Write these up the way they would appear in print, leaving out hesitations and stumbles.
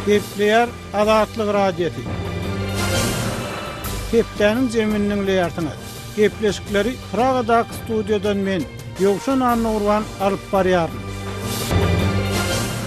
Gepleýär Azatlyk Radiosy. Hepdäniň jemini diňleýärsiňiz. Gepleşikleri Pragadaky studiýadan men, Ýowşan Annagurban alyp barýaryn.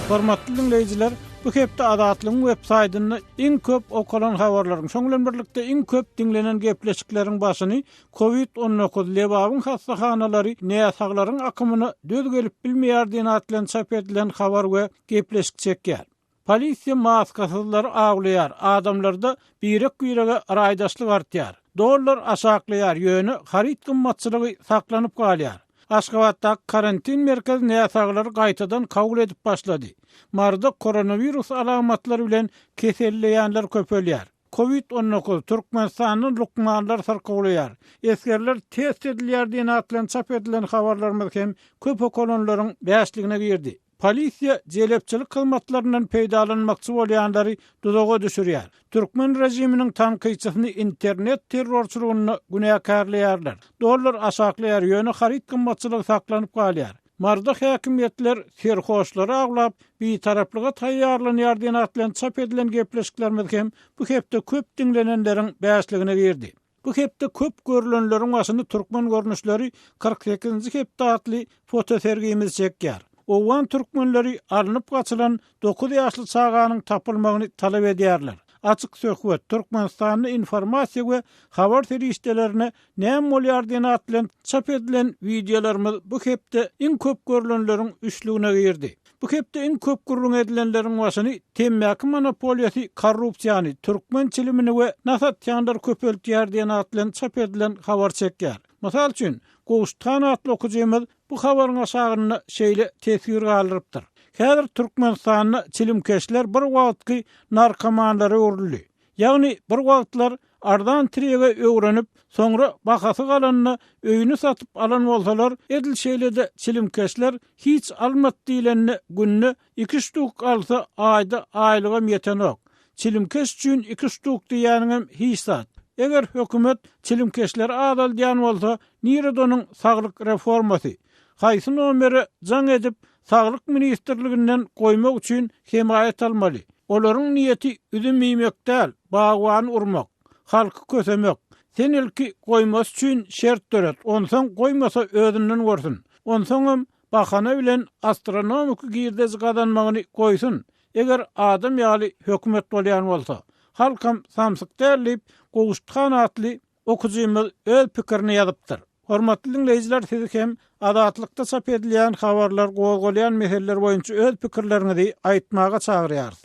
Hormatly diňleýjiler, bu hepde Azatlygyň web saýtynda iň köp okalan habarlaryň, şoň bilen birlikde iň köp diňlenen gepleşikleriň başyny Covid 19, Lebabyň hassahanalary näsaglaryň akymyna döz gelip bilmeýär diýen at bilen çap edilen habar we gepleşik çekýär. Polisiýa maskasyzlary awlaýar, adamlarda birek-birege raýdaşlyk artýar. Dollar aşaklaýar, ýöne haryt gymmatçylygy saklanyp galýar. Aşgabatdaky karantin merkezi näsaglary gaýtadan kabul edip başlady. Maryda koronawirus alamatlary bilen keselleýänler köpelýär. Covid 19, Türkmenistanda lukmanlar syrkawlaýar, esgerler test edilýär diýen at bilen çap edilen habarlarymyz hem köp okalanlaryň bäşligine girdi. Polisiýa jelepçilik hyzmatlaryndan peýdalanmakçy bolýanlary duzaga düşürýär. Türkmen režiminiň tankytçysyny internet terrorçylygynda günäkärleýärler. Dollar aşaklaýar, ýöne haryt gymmatçylygy saklanyp galýar. Maryda häkimiýetler serhoşlary awlap, bitaraplyga taýýarlanýar diýen at bilen çap edilen gepleşiklerimiz hem bu hepde köp diňlenenleriň bäşligine girdi. Bu hepde köp görlenleriň başyny Türkmen görnüşleri 48-nji hepde atly fotosergimiz çekýär. Owgan türkmenleri alnyp gaçylan dokuz ýaşly çaganyň tapylmagyny talap edýärler. Açyk söhbet, Türkmenistanda informasiýa we habar serişdelerine näme bolýar diýen at bilen çap edilen wideolarymyz bu hepde iň köp görlenleriň üçlügine girdi. Bu hepde iň köp gürrüň edilenleriň başyny temmäki monopoliýasy korrupsiýany, türkmen çilimini we nas atýanlary köpeltýär diýen at bilen çap edilen habar çekýär. Mysal üçin, Gowşut han atly okyjymyz bu habaryň aşagynda şeýle teswir galdyrypdyr, Häzir Türkmenistanda çilimkeşler bir wagtky narkomanlara öwrüldi. Ýagny bir wagtlar arzan tirýege öwrenip, soňra bahasy galanda öýüni satyp alan bolsalar, edil şeýle-de çilimkeşler hiç almat diýlende günde iki ştuk alsa aýda aýlygam ýetenok. Çilimkeş üçin iki ştuk diýýäniňem hiç zat. Eger hökümet çilimkeşleri azaldýan bolsa, nirede onuň saglyk reformasy? Haýsy nomere jaň edip, saglyk ministrliginden goýmak üçin hemaýat almaly? Olaryň niýeti üzüm iýmek däl, bagbany urmak, halky kösemek. Sen ilki goýmasy üçin şert döret, onsoň goýmasa özünden görsün. Onsoňam bahana bilen astronomiki girdeji gazanmagyny goýsun, eger adam ýaly hökümet bolýan bolsa. Halkam samsyk däl diýip, Gowşut han atly Okyjymyz öz pikirini ýazypdyr. Hormatly diňleýjiler siz hem Azatlykda çap edilýän habarlar, gozgalýan meseleler boýunça öz pikirleriňizi aýtmaga çagyrýarys.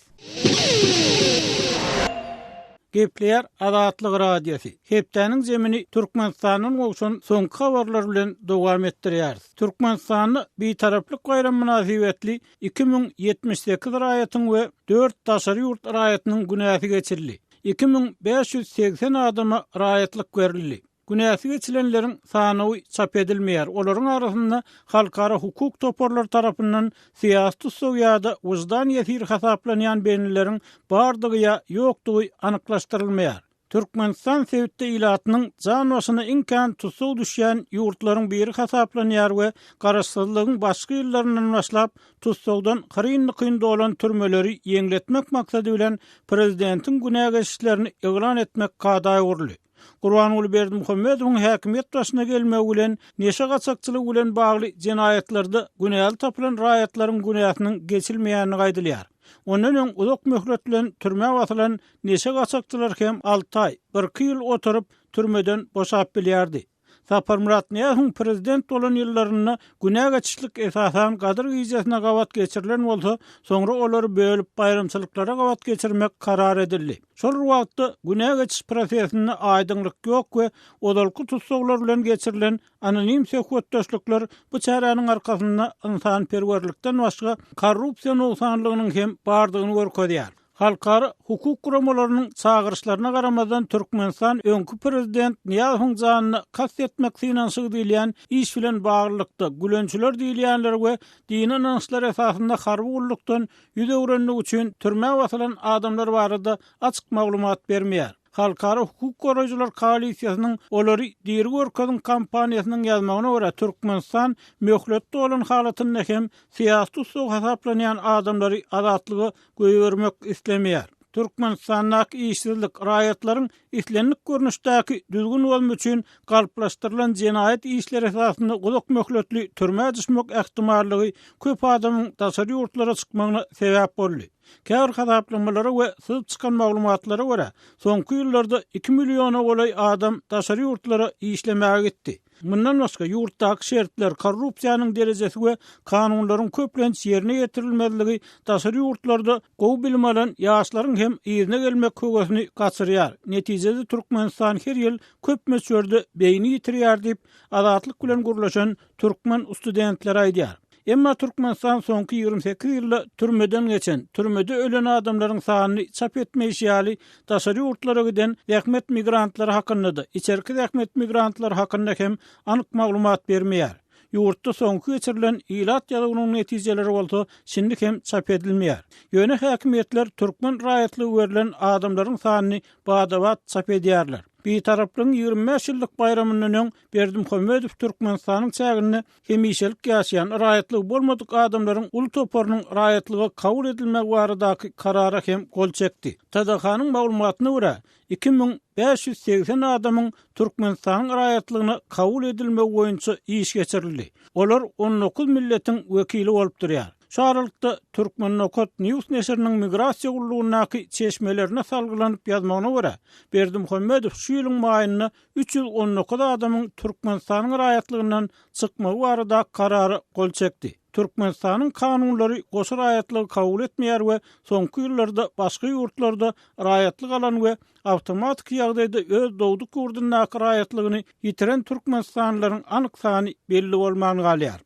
Gepleýär Azatlyk Radiosy. Hepdäniň jemini Türkmenistandan gowşan soňky habarlar bilen dowam etdirýäris. Türkmenistanda Bitaraplyk baýramy mynasybetli 2078 raýatyň we dört daşary ýurt raýatynyň günäsi geçildi. 2580 adama raýatlyk berildi. Günäsi geçilenleriň sanawy çap edilmeýär, olaryň arasynda halkara hukuk toparlary tarapyndan syýasy tussag ýa-da wyždan ýesiri hasaplanýan bendileriň bardygy ýa ýokdugy anyklaşdyrylmaýar. Türkmenistan sebitde ilatynyň jan başyna iň kän tussag düşýän ýurtlaryň biri hasaplanýar we garaşsyzlygyň başky ýyllaryndan başlap tussagdan hyryn-dykyn dolan türmeleri ýeňletmek maksady bilen prezidentiň günä geçişlerini yglan etmek kada öwrüldi. Gurbanguly Berdimuhamedowyň häkimiýet başyna gelmegi bilen neşe gaçakçylygy bilen bagly jenaýatlarda günäli tapylan raýatlaryň günäsiniň geçilmeýändigi aýdylýar. Ondan öň uzak möhlet bilen türmä basylan neşe gaçakçylary hem alty aý, birki ýyl oturyp, türmeden boşap bilýärdi. Saparmyrat Nyýazowyň prezident bolan ýyllarynda günä geçişlik esasan Gadyr gijesine gabat geçirilen bolsa, soňra olary bölüp baýramçylyklara gabat geçirmek karar edildi. Şol bir wagtda günä geçiş prosesinde aýdyňlyk ýok we ozalky tussaglar bilen geçirilen anonim söhbetdeşlikler bu çäräniň arkasynda ynsanperwerlikden başga korrupsiýa nogsanlygynyň hem bardygyny görkezýär. Halkara hukuk guramalarynyň çagyryşlaryna garamazdan Türkmenistan öňki prezident Nyýazowyň janyna kast etmek synanyşygy diýilýän iş bilen baglylykda gülençiler diýilýänleri we dini ynançlar esasynda harby gullukdan ýüz öwrendigi üçin türmä basylan adamlar barada açyk maglumat bermeýär. Halkara hukuk goraýjylar koalisiýasynyň Olary diri görkeziň kampaniýasynyň ýazmagyna görä, Türkmenistan möhlet dolan halatynda hem syýasy tussag hasaplanýan adamlary azatlyga goýbermek islemeýär. Türkmenistandaky işsizlik, raýatlaryň islendik görnüşdäki düzgün bozma üçin galplaşdyrylan jenaýat işleri esasynda uzak möhletli türmä düşmek ähtimallygy köp adamyň daşary ýurtlara çykmagyna sebäp boldy. Käbir hasaplamalara we syzyp çykan maglumatlara görä, soňky ýyllarda iki milliona golaý adam daşary ýurtlara işlemäge gitdi. Mundan başga, ýurtdaky şertler, korrupsiýanyň derejesi we kanunlaryň köplenç ýerine ýetirilmezligi daşary ýurtlarda gowy bilim alan ýaşlaryň hem yzyna gelmek höwesini gaçyrýar. Netijede Türkmenistan her ýyl köp möçberde beýni ýitirýär diýip, Azatlyk bilen gürleşen türkmen studentleri aýdýar. Emma Türkmenistan soňky 28 ýylda türmeden geçen, türmede ölen adamlaryň sanyny çap etmeýşi ýaly, daşary ýurtlara giden zähmet migrantlary hakynda-da, içerki zähmet migrantlary hakynda hem anyk maglumat bermeýär. Ýurtda soňky geçirilen ilat ýazuwynyň netijeleri bolsa şindi hem çap edilmeýär. Ýöne häkimiýetler türkmen raýatlygy berlen adamlaryň sanyny bada-bat çap edýärler. Bitaraplygyň 25 ýyllyk baýramyndan öň Berdimuhamedow Türkmenistanyň çäginde hemişelik ýaşaýan, raýatlygy bolmadyk adamlaryň uly toparynyň raýatlyga kabul edilmegi baradaky karara hem gol çekdi. TDH-nyň maglumatyna görä, 2580 adamyň Türkmenistanyň raýatlygyna kabul edilmegi boýunça iş geçirildi. Olar 19 milletiň wekili bolup durýar. Şu aralykda, Turkmen. News neşiriniň migrasiýa gullugyndaky çeşmelerine salgylanyp ýazmagyna görä, Berdimuhamedow şu ýylyň maýynda 319 adamyň Türkmenistanyň raýatlygyndan çykmagy barada karara gol çekdi. Türkmenistanyň kanunlary goşa raýatlygy kabul etmeýär we soňky ýyllarda başga ýurtlarda raýatlyk alan we awtomatiki ýagdaýda öz dogduk ýurdundaky raýatlygyny ýitiren türkmenistanlylaryň anyk sany belli bolman galýar.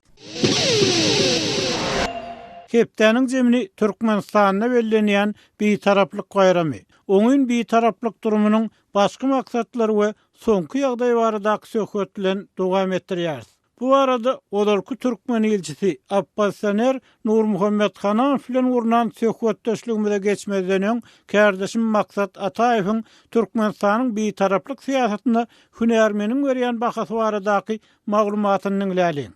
Hepdäniň jemini Türkmenistanda bellenýän Bitaraplyk baýramy, oňyn Bitaraplyk durumynyň başky maksatlary we soňky ýagdaý baradaky söhbet bilen dowam etdirýäris. Bu barada ozalky türkmen ilçisi, oppozisioner Nurmuhammet Hananow bilen gurnan söhbetdeşligimize geçmezden öň, kärdeşim Maksat Ataýewiň Türkmenistanyň bitaraplyk syýasatyna hünärmeniň berýän bahasy baradaky maglumatyny diňläliň.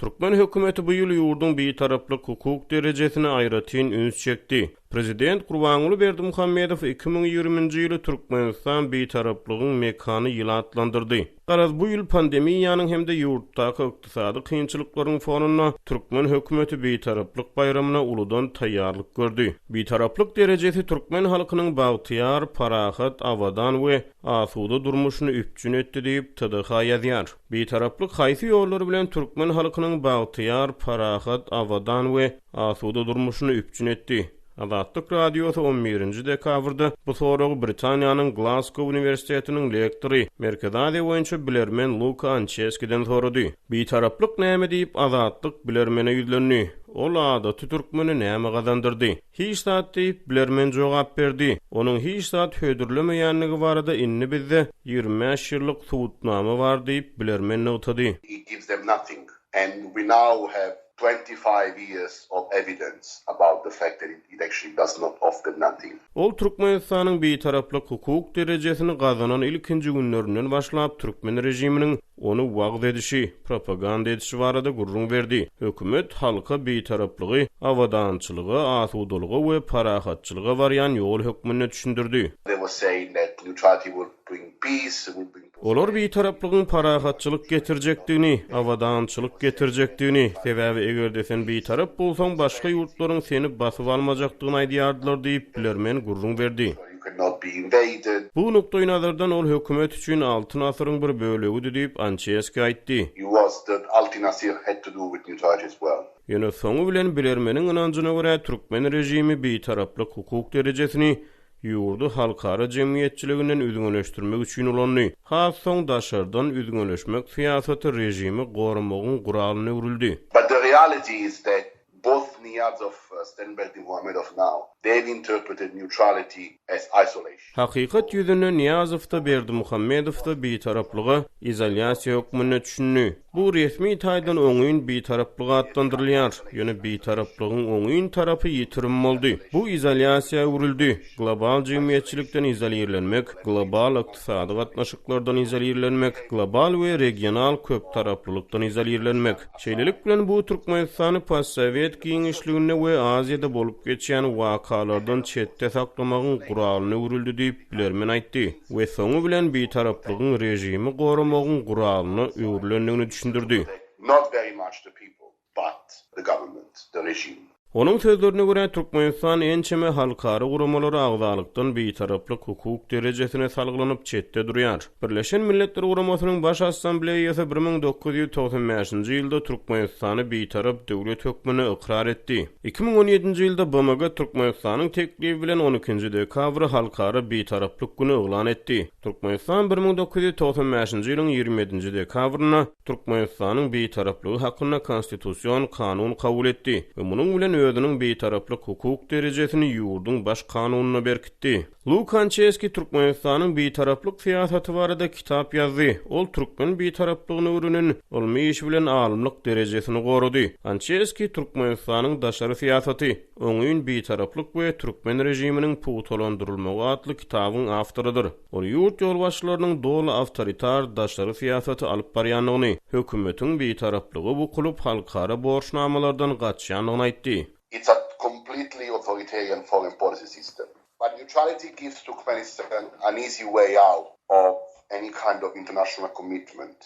Türkmen hökümeti bu ýyl ýurduň bitaraplyk hukuk derejesine aýratyn üns çekdi. Prezident Gurbanguly Berdimuhamedow 2020-nji ýyly Türkmenistan Bitaraplygyň mekany ýyly atlandyrdy. Garaz, bu ýyl pandemiýanyň hem-de ýurtdaky ykdysady kynçylyklaryň fonunda türkmen hökümeti Bitaraplyk baýramyna uludan taýýarlyk gördi. Bitaraplyk derejesi türkmen halkynyň bagtyýar, parahat, abadan we asuda durmuşyny üpjün etdi diýip, TDH ýazýar. Bitaraplyk haýsy ýollar bilen türkmen halkynyň bagtyýar, parahat, abadan we asuda durmuşyny üpjün etdi? Azatlyk Radiosy on birinji dekabrda bu soragy Britaniýanyň Glasgow uniwersitetiniň lektory, Merkezi Aziýa boýunça bilermen Luka Ançeskiden sorady. Bitaraplyk näme diýip, Azatlyk bilermene ýüzlendi. Ol adaty türkmene näme gazandyrdy? Hiç zat diýip, bilermen jogap berdi. Onuň hiç zat hödürlemeýändigi barada indi bizde 25 ýyllyk subutnama bar diýip, bilermen nygtady. It gives them nothing and we now have 25 years of evidence about the fact that it actually does not offer nothing. Ol Türkmenistanyň Bitaraplyk hukuk derejesini gazanan ilkinji günlerinden başlap türkmen režiminiň ony wagyz edişi, propaganda edişi barada gürrüň berdi. Hökümet halka Bitaraplygy abadançylyga, asudalyga we parahatçylyga barýan ýol hökmünde düşündirdi. They were saying that neutrality will bring peace, will bring Olar bitaraplygyň parahatçylyk getirjekdigini, abadançylyk getirjekdigini, sebäbi eger-de sen bitarap bolsaň, başga ýurtlaryň seni basyp almajakdygyny aýdýardylar diýip, bilermen gürrüň berdi. Bu nukdaýnazardan ol hökümet üçin Altyn asyryň bir bölegidi diýip, Ançeski aýtdy. Ýöne soňy bilen bilermeniň ynanjyna görä, türkmen režimi bitaraplyk hukuk derejesini ýurdy halkara jemgyýetçiliginden üzňeleşdirmek üçin ulandy. Has soň daşardan üzňeleşmek syýasaty režimi goramagyň guralyna öwrüldi. But the reality is that both Niyazov and Berdimuhamedov now. They've interpreted neutrality as isolation. Hakykat ýüzünde Nyýazow-da, Berdimuhamedow-da bitaraplyga izolýasiýa hökmünde düşündi. Bu resmi taýdan oňyn bitaraplyk atlandyrylýar. Ýöne bitaraplygyň oňyn tarapy ýitirim boldy. Bu izolýasiýa öwrüldi. Global jemgyýetçilikden izolirlenmek, global ykdysady gatnaşyklardan izolirlenmek, global we regional köptaraplylykdan izolirlenmek. Şeýlelik bilen, bu Türkmenistany postsowet giňişliginde we Aziýada bolup geçýän wakalardan çetde saklamagyň guralyna öwrüldi diýip, bilermen aýtdy we soňy bilen bitaraplygyň režimi goramagyň guralyna öwrülendigini düşündirdi. Onuň sözlerine görä, Türkmenistan ençeme halkara guramalara agzalykdan bitaraplyk hukuk derejesine salgylanyp çetde durýar. Birleşen Milletler Guramasynyň Baş Assambleýasy 1995-nji ýylda Türkmenistany bitarap döwlet hökmünde ykrar etdi. 2017-nji ýylda BMG Türkmenistanyň teklibi bilen on ikinji dekabry Halkara Bitaraplyk güni yglan etdi. Türkmenistan 1995-nji ýylyň 27-nji dekabrynda Türkmenistanyň Bitaraplygy hakynda Konstitusion kanun kabul etdi we munuň bilen özüniň bitaraplyk hukuk derejesini ýurduň Baş kanunyna berkitdi. Lu Konçeski Türkmenistanyň bitaraplyk syýasaty barada kitap ýazdy. Ol türkmen bitaraplygyny öwrenen ylmy işi bilen alymlyk derejesini gorady. Konçeski Türkmenistanyň daşary syýasaty, oňyn bitaraplyk we türkmen režiminiň pugtalandyrylmagy atly kitabyň awtorydyr. Ol ýurt ýolbaşçylarynyň doly awtoritar daşary syýasaty alyp barýandygyny, hökümetiň bitaraplyga bukulyp, halkara borçnamalardan gaçýandygyny aýtdy. It's a completely authoritarian foreign policy system. But neutrality gives Turkmenistan an easy way out of any kind of international commitment.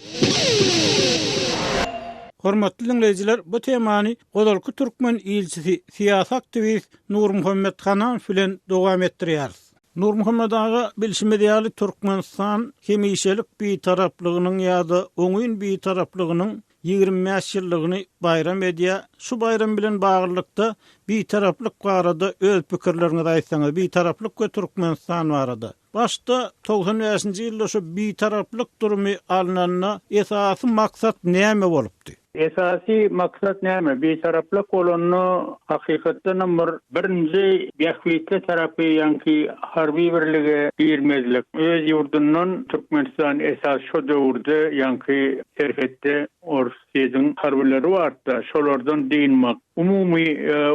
Hormatly diňleýjiler, bu temany ozalky türkmen ilçisi, syýasy aktiwist Nurmuhammet Hananow bilen dowam etdirýäris. Nurmuhammet aga, bilşimiz ýaly, Türkmenistan hemişelik Bitaraplygynyň ýa-da oňyn Bitaraplygynyň 25 ýyllygyny baýram edýär. Şu baýram bilen baglylykda Bitaraplyk barada öz pikirleriňizi aýtsaňyz, Bitaraplyk we Türkmenistan barada. Başda 95-nji ýylda şu Bitaraplyk durumy alnanda esasy maksat näme bolupdy? Esasy maksat näme? Bitaraplyk bolanda hakykatdanam bir birinji bähbitli tarapy ýaňky harby birlige girmezlik. Öz ýurdundan Türkmenistan esas şo döwürde ýaňky serhetde Orsýetiň harbylary bardy-da, şolardan dynmak. Umumy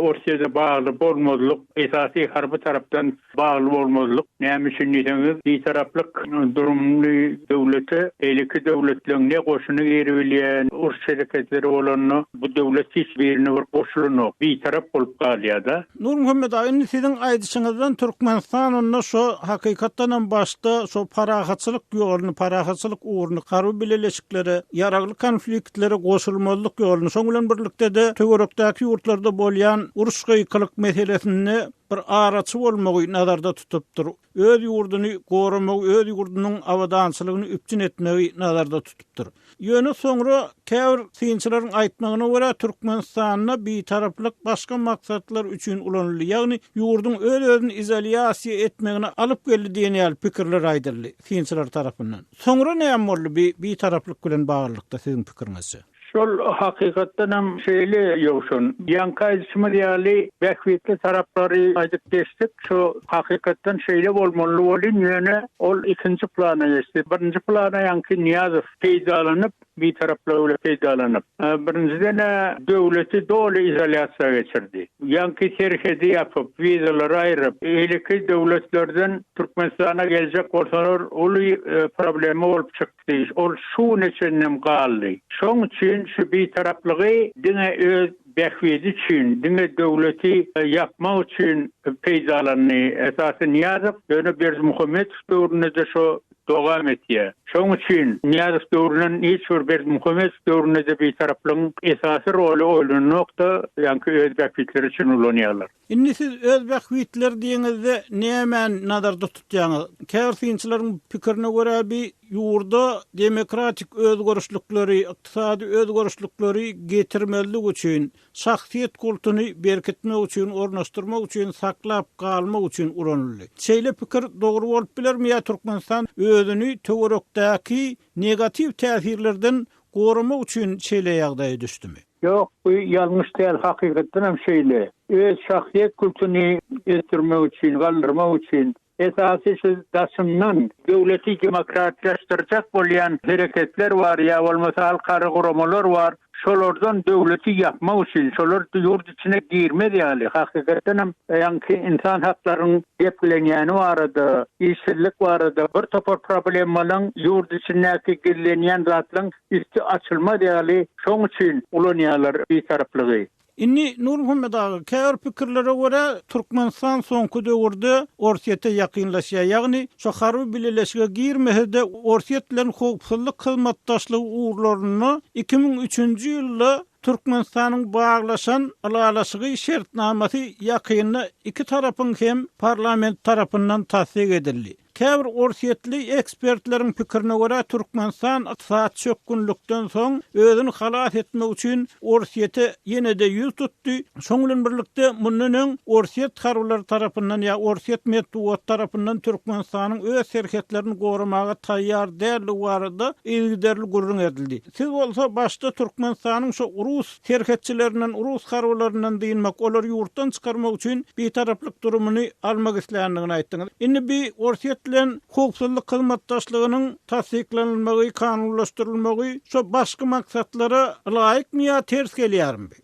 Orsýete bagly bolmazlyk, esasy harby tarapdan bagly bolmazlyk. Näme üçin diýseňiz, bitaraplyk durumly döwlete beýleki döwletleň ne goşuny giribilýär, uruş hereketleri bolanda bu döwlet hiç birine bir goşulanok, bitarap bolup galýar-da. Nurmuhammet aga, indi siziň aýdyşyňyzdan Türkmenistan onda şo hakykatdanam başda şo parahatçylyk ýoluny, parahatçylyk ugruny, harby bileleşiklere, ýaragly konfliktlere goşulmazlyk ýoluny, şoň bilen birlikde-de töwerekdäki ýurtlarda bolýan uruş-gykylyk meselesinde bir araçy bolmagy nazarda tutupdyr. Öz ýurduny goramagy, öz ýurdunyň abadançylygyny üpjün etmegi nazarda tutupdyr. Ýöne soňra käbir synçylaryň aýtmagyna görä, Türkmenistanda bitaraplyk başga maksatlar üçin ulanyldy, ýagny ýurduň öz-özüni izolýasiýa etmegine alyp geldi diýen ýaly pikirler aýdyldy synçylar tarapyndan. Soňra näme boldy bi bitaraplyk bilen baglylykda siziň pikiriňizçe? Şol hakykatdanam şeýle Ýowşan. Ýaňky aýdyşymyz ýaly bähbitli taraplary aýdyp geçdik. Şu hakykatdan şeýle bolmaly welin ýöne ol ikinji plana geçdi. Birinji plana ýaňky Nyýazow peýdalanyp, bitaraplygy bilen peýdalanyp. Birinjiden-ä döwleti doly izolýasiýa geçirdi. Ýaňky serhedi ýapyp, wizalary aýryp, beýleki döwletlerden Türkmenistana geljek bolsalar uly problema bolup çykdy. Ol şu güne çenlem galdy. Şoň üçin şu bitaraplygy diňe öz bähbidi üçin, diňe döwleti ýapmak üçin peýdalandy. Esasy Nyýazow, ýöne Berdimuhamedow döwründe-de şo dowam etýär. Şoň üçin Nyýazow döwründen hiç bir Berdimuhamedow döwründe-de bitaraplygyň esasy roly oýnanok-da, ýaňky öz bähbitleri üçin ulanýarlar. Indi siz öz bähbitleri diýeňizde nämäni nazarda tutýaňyz? Käbir synçylaryň pikirine görä bi ýurda demokratik özgerişlikleri, ykdysady özgerişlikleri getirmezlik üçin, şahsyýet kultuny berkitmek üçin, ornaşdyrmak üçin, saklap galmak üçin ulanyldy. Şeýle pikir dogry bolup bilermi ýa Türkmenistan özüni töwerekdäki negatiw täsirlerden goramak üçin şeýle ýagdaýa düşdümi? Ýok, bu ýalňyş däl, hakykatdan hem şeýle. Öz şahsyýet kultuny ösdürmek üçin, galdyrmak üçin, esasy şu daşyndan döwleti demokratlaşdyrjak bolýan hereketler bar ýa bolmasa halkara guramalar bar, şolardan döwleti ýapmak üçin, şolar ýurt içine girmez ýaly, hakykatdan hem ýaňky ynsan haklarynyň depgilenýäni barada, işsizlik barada bir topar problemalaryň ýurt içindäki gizlenýän zatlaryň üsti açylmaz ýaly şoň üçin ulanýarlar bitaraplygy. Indi, Nurmuhammet aga, käbir pikirlere görä, Türkmenistan soňky döwürde Orsýete ýakynlaşýar, ýagny şo harby bileleşige girmese-de, Orsýet bilen howpsuzlyk hyzmatdaşlygy ugurlarynda 2003-nji ýylda Türkmenistanyň baglaşan ylalaşygy, şertnamasy ýakynda iki tarapyň hem parlament tarapyndan tassyk edildi. Käbir orsýetli ekspertleriň pikirine görä, Türkmenistan ykdysady çökgünlikden soň özüni halas etmek üçin Orsýete ýene-de ýüz tutdy. Şoň bilen birlikde, mundan öň orsýet harbylary tarapyndan ýa orsýet metbugaty tarapyndan Türkmenistanyň öz serhetlerini goramaga taýýar däldigi barada yzygiderli gürrüň edildi. Siz bolsa başda Türkmenistanyň şo rus serhetçilerinden, rus harbylaryndan dynmak, olary ýurtdan çykarmak üçin bitaraplyk durumyny almak isländigini aýtdyňyz. Indi bi Orsýet bilen howpsuzlyk hyzmatdaşlygynyň tassyklanylmagy, kanunlaşdyrylmagy şo başky maksatlara ylaýykmy ýa ters gelýärmi bi?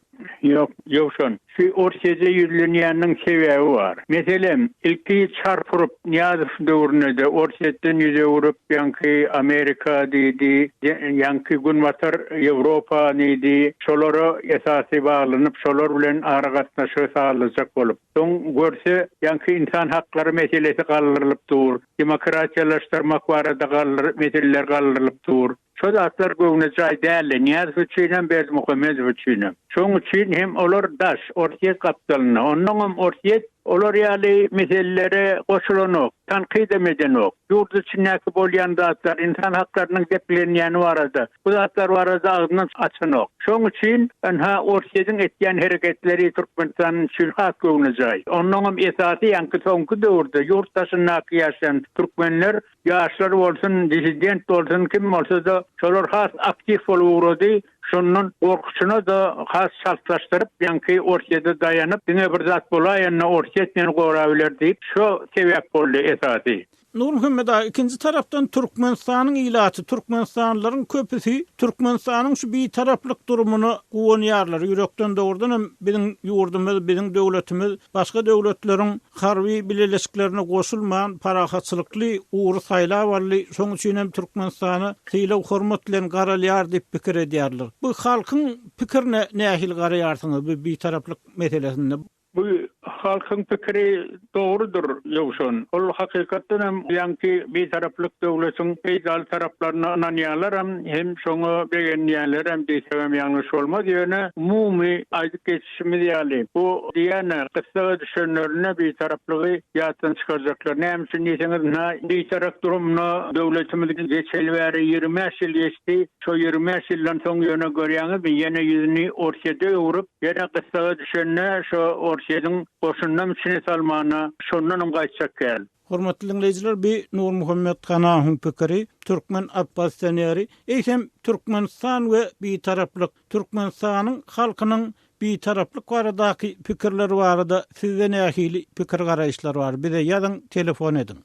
Ýok, Ýowşan. Şu Orsýede ýüzlenýäniniň sebäbi bar. Meselem, ilki çarp urup, Nyýazow döwründe-de Orsýetden ýüz öwrüp, ýaňky Amerika diýdi, ýaňky Günbatar Ýewropa diýdi, şolara esasy baglanyp, şolar bilen aragatnaşygy sazlajak bolup. Soň görse, ýaňky ynsan haklary meselesi galdyrylyp dur, demokratiýalaşdyrmak barada galdyr meseleler galdyrylyp dur. Şo zatlar göwnejaý däldi, Nyýazow üçinem, Berdimuhamedow üçinem. Şoň üçin hem olar daş, Orsýet gapdalynda. Onnoňam Orsýet olar ýaly meselelere goşulanok, tankydy edenok. Ýurt içindäki bolýan zatlar, ynsan haklarynyň depgilenýäni barada, bu zatlar barada agzyndan açanok. Şoň üçin, ynha, Orsýetiň etýän hereketleri Türkmenistan üçin has göwnejaý. Onnoňam esasy ýaňky soňky döwürde ýurt daşyndaky ýaşaýan türkmenler Ýaşlar bolsun, dissident bolsun, kim bolsa-da, şolar has aktiw bolup ugrady. Şondan gorkusyna-da has çaltlaşdyryp, ýaňky Orsýete daýanyp, diňe bir zat bolaýanda Orsýet meni gorabiler diýip, şo sebäp boldy esasy. Nurmuhammet aga, ikinji tarapdan Türkmenistanyň ilaty, türkmenistanlylaryň köpüsi Türkmenistanyň şu bitaraplyk durumyna guwanýarlar. Ýürekden dogrudan hem biziň ýurdumyz, biziň döwletimiz başga döwletleriň harby bileleşiklerine goşulman, parahatçylykly ugry saýlap aldy, şonuň üçin hem Türkmenistana sylag-hormat bilen garalýar diýip pikir edýärler. Bu halkyň pikirine nähili garaýarsyňyz bu bitaraplyk meselesinde? Bu halkyň pikiri dogrudyr, Ýowşan. Ol hakykatdan hem ýaňky bitaraplyk döwletiň peýdaly taraplaryna ynanýarlaram, hem şoňa begenýärlerem diýsegem ýalňyş bolmaz. Ýöne umumy aýdyp Şumiz ýaly, bu diýýän-ä, gyssaga düşenlerinde bitaraplygy ýatdan çykarjaklar. Näme üçin diýseňiz, ynha, bitarap durumda döwletimiz geçeli bäri 25 ýyl geçdi. Şo 25 ýyldan soň ýöne görýäňizmi, ýene ýüzüni Orsýete öwrüp, ýene gyssaga düşende şo Orsýetiň goşunynam içine salmana, şondanam gaýtjak däl. Hormatly diňleýjiler, bi Nurmuhammet Ganawyň pikiri, türkmen oppozisioneri. Eýsem, Türkmenistan we bitaraplyk Türkmenistanyň halkynyň Bitaraplyk baradaky pikirleri barada sizde nähili pikir-garaýyşlar bar? Bize ýazyň, telefon ediň.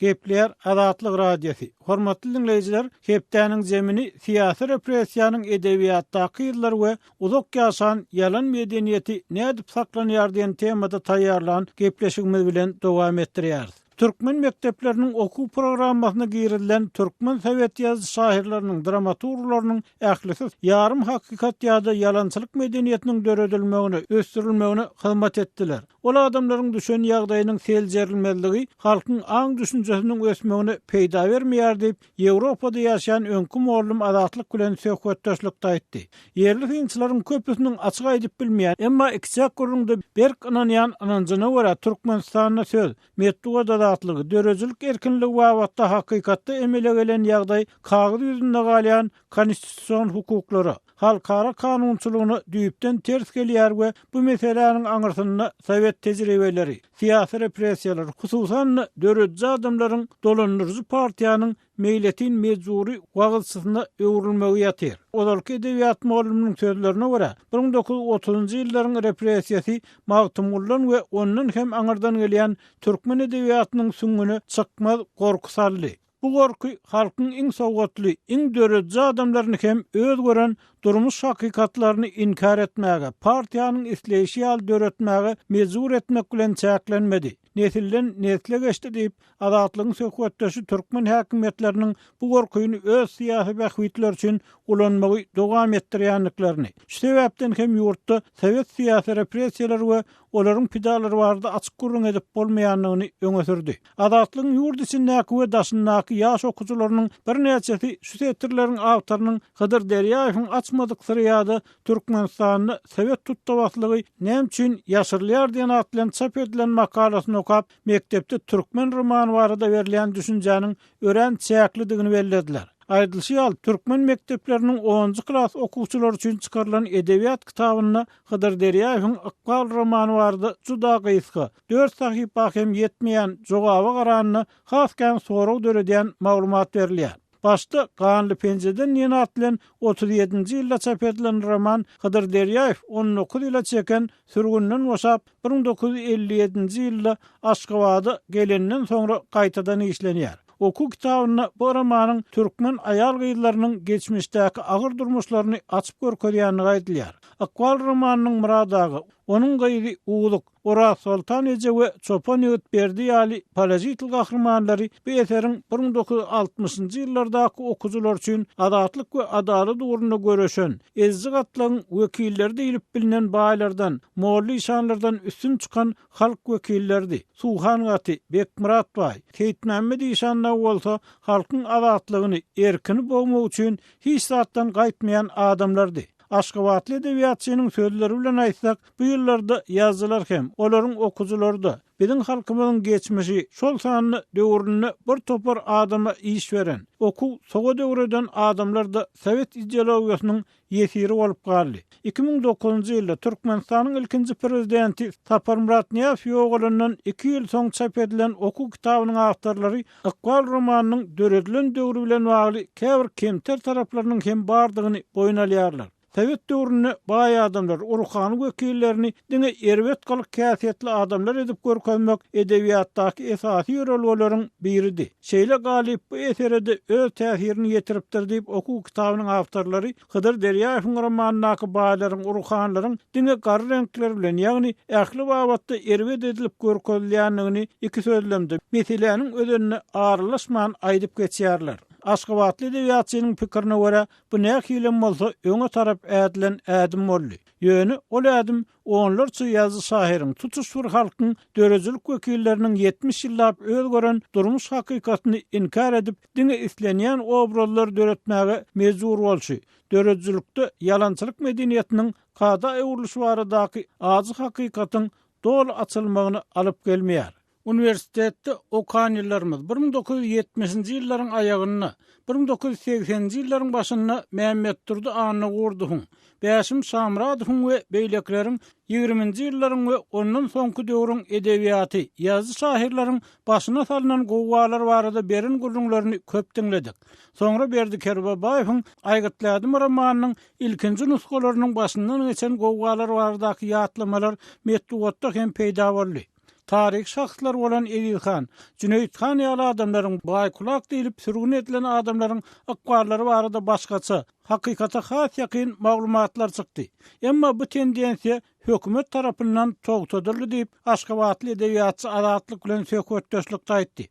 Gepleýär Azatlyk Radiosy. Hormatly diňleýjiler, hepdäniň zemini syýasy repressiýanyň edebiýatdaky yzlary we uzak ýaşan ýalan medeniýeti nädip saklanýar diýen temada taýýarlan gepleşigimiz bilen dowam etdirýäris. Türkmen mekdepleriniň okuw programmasyna girizilen türkmen sowet ýazyjy-şahyrlarynyň, dramaturglarynyň ählisi ýarym hakykat ýa-da ýalançylyk medeniýetiniň döredilmegine, ösdürilmegine hyzmat etdiler. Ol adamlaryň düşen ýagdaýynyň seljerilmezligi halkyň aň-düşünjesiniň ösmegine peýda bermeýär diýip, Ýewropada ýaşaýan öňki mugallym Azatlyk bilen söhbetdeşlikde aýtdy. Ýerli synçylaryň köpüsiniň açyk aýdyp bilmeýän, emma ikiçäk gürrüňde berk ynanýan ynanjyna görä, Türkmenistanda söz, metbugat azatlygy, döredijilik erkinligi babatda hakykatda emele gelen ýagdaý kagyz ýüzünde galýan konstitusion hukuklara, halkara kanunçylygyna düýpden ters gelýär we bu meseläniň aňyrsynda sowet tejribeleri, syýasy repressiýalar, hususan-da, dörediji adamlaryň dolandyryjy partiýanyň meýletin mejbury wagyzçysyna öwrülmegi ýatyr. Ozalky edebiýat mugallymynyň sözlerine görä, 1930-njy ýyllaryň repressiýasy Magtymguludan we ondan hem aňyrdan gelýän türkmen edebiýatynyň süňňüne çykmaz gorky saldy. Bu gorky halkyň iň sowatly, iň dörediji adamlaryny hem öz gören durmuş hakykatlaryny inkär etmäge, partiýanyň isleýşi ýaly döretmäge mejbur etmek bilen çäklenmedi. Nesilden nesle geçdi diýip, Azatlygyň söhbetdeşi türkmen häkimiýetleriniň bu gorkyny öz syýasy bähbitleri üçin ulanmagy dowam etdirýändiklerini, şu sebäpden hem ýurtda sowet syýasy repressiýalary we olaryň pidalary barada açyk gürrüň edip bolmaýandygyny öňe sürdi. Azatlygyň ýurt içindäki we daşyndaky ýaş okyjylarynyň birnäçesi şu setirleriň awtorynyň Hydyr Derýaýewiň Açmadyk syry ýa-da Türkmenistanda sowet tutdabaslygy näme üçin ýaşyrylýar diýen at bilen çap edilen makalasyny okap, mekdepde türkmen romany barada berilýän düşünjäniň örän çäklidigini bellediler. Aýdylyşy ýaly, türkmen mekdepleriniň onunjy klas okuwçylary üçin çykarylan edebiýat kitabynda Hydyr Derýaýewiň Ykbal romany barada juda gysga, dört sahypa hem ýetmeýän jogaba garanda has kän sorag döredýän maglumat berilýär. Başda Ganly penjeden diýen at bilen 37-nji ýylda çap edilen roman Hydyr Derýaýew 19 ýyla çeken sürgünden boşap, 1957-nji ýylda Aşgabada gelenden soňra gaýtadan işlenýär. Okuw kitabynda bu romanyň türkmen aýal-gyzlarynyň geçmişdäki agyr durmuşlaryny açyp görkezýändigi aýdylýar. Ykbal romanynyň Myrat aga, onuň gyzy Uzuk, Orazsoltan eje we çopan ýigit Berdi ýaly položitel gahrymanlary bu eseriň 1960-njy ýyllardaky okyjylar üçin azatlyk we adalat ugrunda göreşen, eziji gatlagyň wekilleri diýlip bilnen baýlardan, molla-işanlardan üstün çykan halk wekilleridi. Suhan gaty, Bekmyrat baý, Seýitmämmet işan dagy bolsa halkyň azatlygyny, erkini bogmak üçin hiç zatdan gaýtmaýan adamlardy. Aşgabatly edebiýatçynyň sözleri bilen aýtsak, bu ýyllarda ýazyjylar hem, olaryň okyjylary-da, biziň halkymyzyň geçmişi, şol sanda döwründe bir topar adama iş beren, okuw, sowat öwreden adamlar-da sowet ideologiýasynyň ýesiri bolup galdy. 2009-njy ýylda Türkmenistanyň ilkinji prezidenti Saparmyrat Nyýazow ýogalandan iki ýyl soň çap edilen okuw kitabynyň awtorlary Ykbal romanynyň döredilen döwri bilen bagly käbir kemter taraplarynyň hem bardygyny boýun alýarlar. Sowet döwründe baý adamlar, ruhany wekillerini diňe erbet gylyk-häsiýetli adamlar edip görkezmek edebiýatdaky esasy ýörelgeleriň biridi. Şeýle galyp bu esere-de öz täsirini ýetiripdir diýip okuw kitabynyň awtorlary Hydyr Derýaýewiň romanyndaky baýlaryň, ruhanylaryň diňe gara reňkler bilen, ýagny ähli babatda erbet edilip görkezilýändigini iki sözlemde, meseläniň özenine aralaşman aýdyp geçýärler. Aşgabatly edebiýatçynyň pikirine görä, bu nähilem bolsa öňe tarap ädilen ädim boldy. Ýöne ol ädim onlarça ýazyjy-şahyryň, tutuş bir halkyň döredijilik wekilleriniň 70 ýyllap öz gören durmuş hakykatyny inkär edip, diňe islenýän obrazlary döretmäge mejbur bolşy, döredijilikde ýalançylyk medeniýetiniň kada öwrülişi baradaky ajy hakykatyň doly açylmagyna alyp gelmeýär. Uniwersitetde okan ýyllarymyz, 1970-nji ýyllaryň aýagynda, 1980-nji ýyllaryň başynda Mämmetdurdy Annagurdowyň, Bäşim Şamyradowyň we beýlekileriň ýigriminji ýyllaryň we ondan soňky döwrüň edebiýaty, ýazyjy-şahyrlaryň başyna salnan gowgalar barada beren gürrüňlerini köp diňledik. Soňra Berdi Kerbabaýewiň Aýgytly ädim romanynyň ilkinji nusgalarynyň başyndan geçen gowgalar baradaky ýatlamalar metbugatda hem peýda boldy. Taryhy şahslar bolan Eziz han, Jüneýit han ýaly adamlaryň, baý-kulak diýlip sürgün edilen adamlaryň ykballary barada başgaça, hakykata has ýakyn maglumatlar çykdy. Emma bu tendensiýa hökümet tarapyndan togtadyldy diýip, aşgabatly edebiýatçy Azatlyk bilen söhbetdeşlikde aýtdy.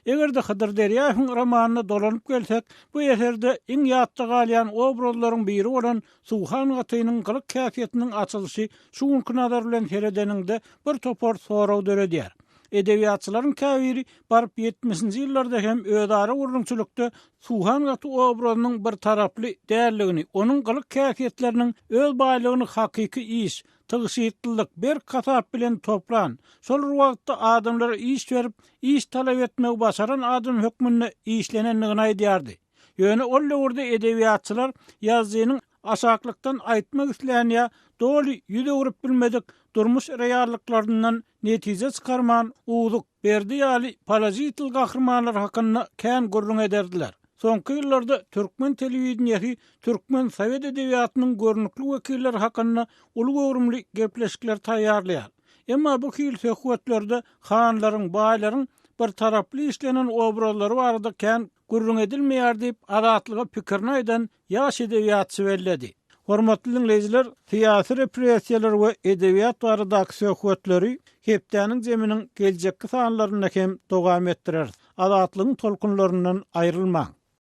Eger-de Hydyr Derýaýewiň romanyna dolanyp gelsek, bu eserde iň ýatda galýan obrazlaryň biri bolan Suhan gatynyň gylyk-häsiýetiniň açylyşy şu günki nazar bilen seredeniňde bir topar sorag döredýär. Edebiýatçylaryň käbiri baryp ýetmişinji ýyllarda hem özara gürrüňçilikde Suhan gaty obrazynyň bir taraply däldigini, onuň gylyk-häsiýetleriniň öz baýlygyny hakyky iş, tygşytlylyk, berk hasap bilen toplan, şol bir wagtda adamlara iş berip, iş talap etmegi başaran adam hökmünde işlenendigini aýdýardy. Ýöne ol döwürde edebiýatçylar ýazyjynyň aşaklykdan aýtmak islän ýa doly ýüz öwrüp bilmedik durmuş reallyklaryndan netije çykarman, Uzuk, Berdi ýaly položitel gahrymanlar hakynda kän gürrüň ederdiler. Soňky ýyllarda türkmen telewideniýesi türkmen sowet edebiýatynyň görnükli wekilleri hakynda uly göwrümli gepleşikler taýýarlaýar. Emma bu hili söhbetlerde hanlaryň, baýlaryň birtaraply işlenen obrazlary barada kän gürrüň edilmeýär diýip, Azatlyga pikirini aýdan ýaş edebiýatçy belledi. Hormatly diňleýjiler, syýasy repressiýalar we edebiýat baradaky söhbetleri hepdäniň jeminiň geljekki sanlarynda hem dowam etdireris. Azatlygyň tolkunlaryndan aýrylmaň!